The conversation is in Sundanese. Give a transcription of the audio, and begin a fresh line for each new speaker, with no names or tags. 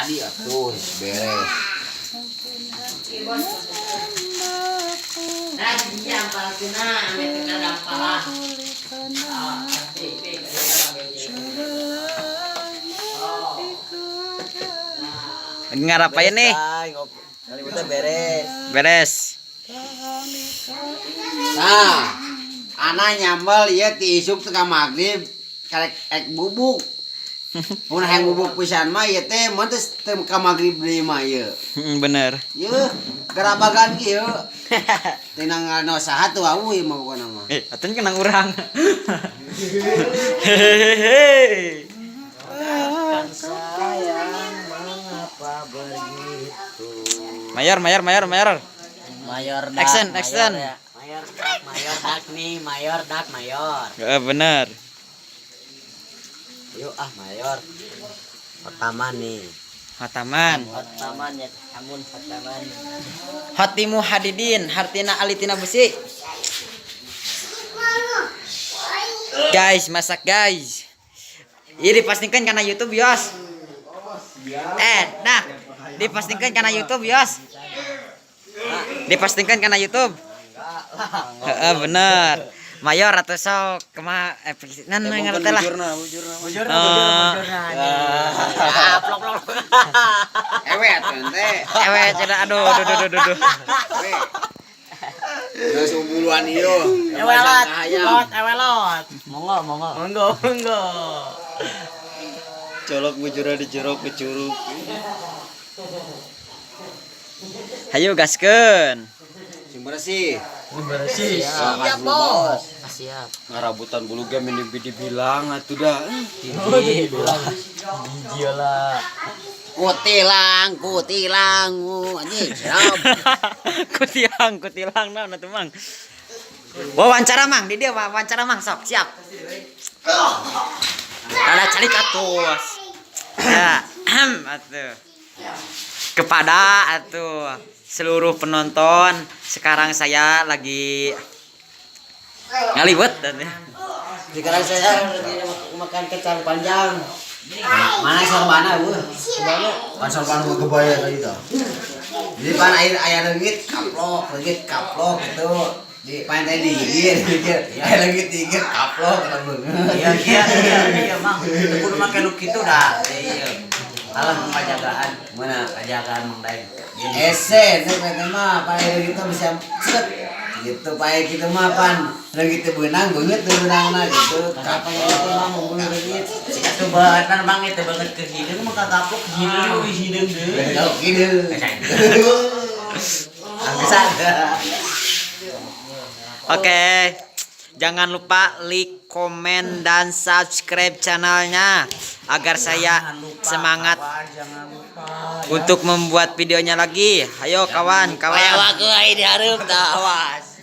Tadi atuh beres.
Nah, dia ampal kena, ame teu kadampalan. Ah,
Lagi ngarapain nih?
Kalimutan beres.
Beres.
Nah, ana nyambel ieu ti isuk teh ka magrib karek ek bubuk. Mun hayang bubuk pisan mah ieu teh mun teh teu ka magrib deui mah ieu.
Bener.
Ieu gerabagan kieu. Tina ngano saha tuh wawuh ieu mah pokona mah.
Eh, atuh kenang urang. Hehehe.
Sayang, mengapa begitu?
Mayor, mayor, mayor, mayor.
Mayor dak.
Action,
mayor
action.
Ya. Mayor dak, mayor dak nih, mayor dak, mayor.
Heeh, bener.
Yuk ah, mayor. Pertama nih.
Hataman.
Pertama ya, amun pertama.
Hatimu hadidin, hartina alitina besi. Guys, masak guys. Ini dipostingkan karena YouTube, Yos. Eh, nah, dipostingkan karena YouTube, Yos. Dipostingkan karena YouTube. Heeh, bener. Mayor atau sok kema eh nan ngerti lah.
Bujurna,
Eh.
bujurna, bujurna. Ah, plok plok.
Ewe atuh ente.
Ewe cenah, aduh aduh aduh aduh. Aduh.
Ewe. Geus buluan ieu.
Ewe lot, lot, ewe lot. Monggo, monggo. Monggo, monggo.
Colok bujurna di jeruk ke curug.
Hayu gaskeun.
Sing bersih.
Bersih.
Siap, Bos. Siap.
Ngarabutan bulu game ini dibilang atuh dah.
Gigi, gigi lah.
Kutilang, kutilang, anjing. Siap.
Kutilang, kutilang naon atuh Mang. Wawancara Mang, di dia wawancara Mang sok, siap. Rada calik atuh. Ya, atuh. Kepada atuh seluruh penonton, sekarang saya lagi ngaliwet dan
Sekarang saya lagi makan kacang panjang. Mana sorbana, bu? Kan sorban gua kebaya tadi tuh. Jadi pan air air leungit kaplok gitu. Di pan teh digigit, digigit. Air leungit digigit kaplok kata beungeut.
Iya, iya, iya, iya, Mang. Teu kudu make nu kitu dah. Iya. Alah pajagaan.
Mana?
Pajagaan Mang Daeng.
Ese, teh teh mah pan air leungit mah bisa set. Gitu pan air kitu mah pan leungit teh beunang beungeut teu beunangna gitu.
Kapan itu mah mau leungit. Sika tuh bener Mang itu banget ke hideung mah kakaplok hideung di hideung deui.
Jauh gitu.
Bisa.
Oke. Jangan lupa like, komen, dan subscribe channelnya agar saya semangat
Jangan lupa.
untuk membuat videonya lagi. Ayo kawan, kawan.
Kayak aku ai dihareup tah awas.